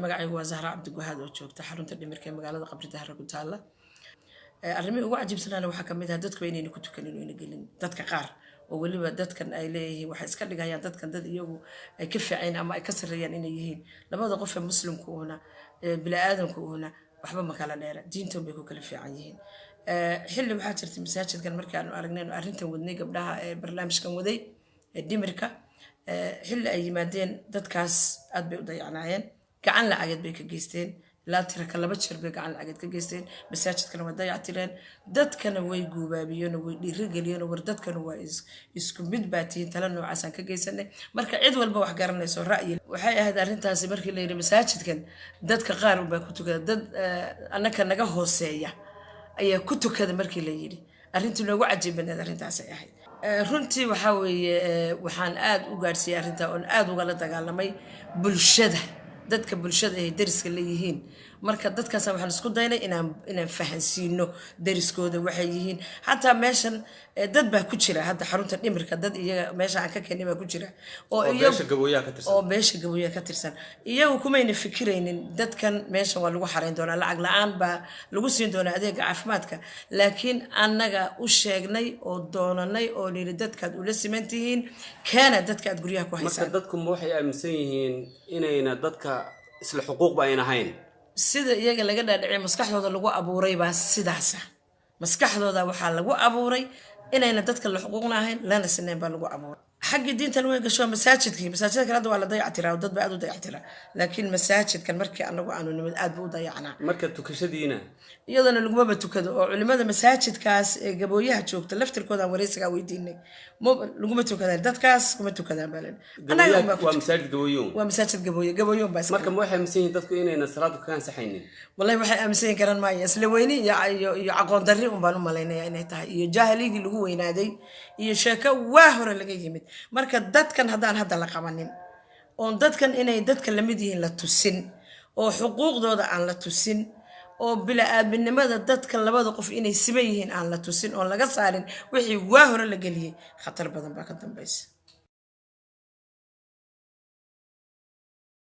Magacaygu waa Zahra Cabdiguhaad oo joogta xarunta dhimirka ee magaalada Qabri Dahra ku taalla. Arrimihii ugu cajiibsanaana waxaa kamid ah dadku inayna ku tukanin oo ina gelin dadka qaar, oo weliba dadkan ay leeyihiin waxay iska dhigayaan dadkan dad iyagu ay ka fiicayn ama ay ka sarreeyaan inay yihiin. Labada qof ee muslimku uuna bini-aadanku uuna waxba ma kala dheera, diintan bay ku kala fiican yihiin. Xilli waxaa jirtay masaajidkan markaanu aragnay arrintan wadnay, gabdhaha ee barnaamijkan waday ee dhimirka, xilli ay yimaadeen dadkaas aad bay u dayacnaayeen, gacan lacageed bay ka geysteen. Ilaa tiraka 2 jeer bay gacan lacageed ka geysteen. Masaajidkana way dayactireen, dadkana way guubaabiyeen oo way dhiirigeliyeen oo war dadkana waa isku mid baa tihiin. Tala noocaasaan ka geysanay. Marka cid walba wax garanayso ra'yi waxay ahayd arrintaasi. Markii la yidhi masaajidkan dadka qaar unbaa ku tukada, dad annaka naga hooseeya ayaa ku tukada, markii la yidhi arrintii noogu cajiib badneed arrintaasay ahayd. Runtii waxaa weeye, waxaan aad u gaadhsiiyey arrintaa oon aad ugala dagaalamay bulshada, dadka bulshada ay dariska leeyihiin. Marka dadkaas waxaan isku daynay inaan fahansiino dariskooda waxay yihiin. Xataa meeshan dad baa ku jira hadda xarunta dhimirka, dad iyaga meesha aan ka keenay baa ku jira oo oo beesha Gabooyaha ka tirsan. Oo beesha Gabooyaha ka tirsan. Iyagu kumayna fikiraynin dadkan meeshan waa lagu xarayn doonaa, lacag la-aan baa lagu siin doonaa adeega caafimaadka, laakiin annaga u sheegnay oo doonanay oo niri dadkaad ula siman tihiin, keena dadka aad guryaha ku Marka haysaan. dadku ma waxay aaminsan yihiin inayna dadka isla xuquuqba ayna ahayn? Sida iyaga laga dhaadhiciy, maskaxdooda lagu abuuray baa sidaasa. Maskaxdooda waxaa lagu abuuray inayna dadka la xuquuqna ahayn, lana sinayn baa lagu abuuray. Xaggii diintan way gasho masaajidkii. Masaajidka kale hadda waa la dayactiraa oo dad baa aad u dayactiraa, laakiin masaajidkan markii anagu aanu nimid aad buu u dayacnaa. Marka tukashadiina? Iyadana lagumaba tukado, oo culimada masaajidkaas ee Gabooyaha joogta laftirkoodaan wareysigaa weydiinay, laguma tukadaan, dadkaas kuma tukadaan baa leen. Annaga Gabooyaha unbaa ku waa masaajid Gabooyuun. Waa masaajid Gabooye, Gabooyoon baa iska. Marka ma waxay aaminsan yihiin dadku inayna salaadu ka ansaxaynin? Wallahi waxay aaminsan yihiin garan maayo. Isla weyni iyo aqoon darri un baan u malaynaya inay tahay, iyo jahligii lagu weynaaday iyo sheeko waa hore laga yimid. Marka dadkan haddaan hadda la qabanin oon dadkan inay dadka lamid yihiin la tusin, oo xuquuqdooda aan la tusin, oo bila-aadminimada dadka labada qof inay siman yihiin aan la tusin, oon laga saarin wixii waa hore la geliyey, khatar badan baa ka dambaysa.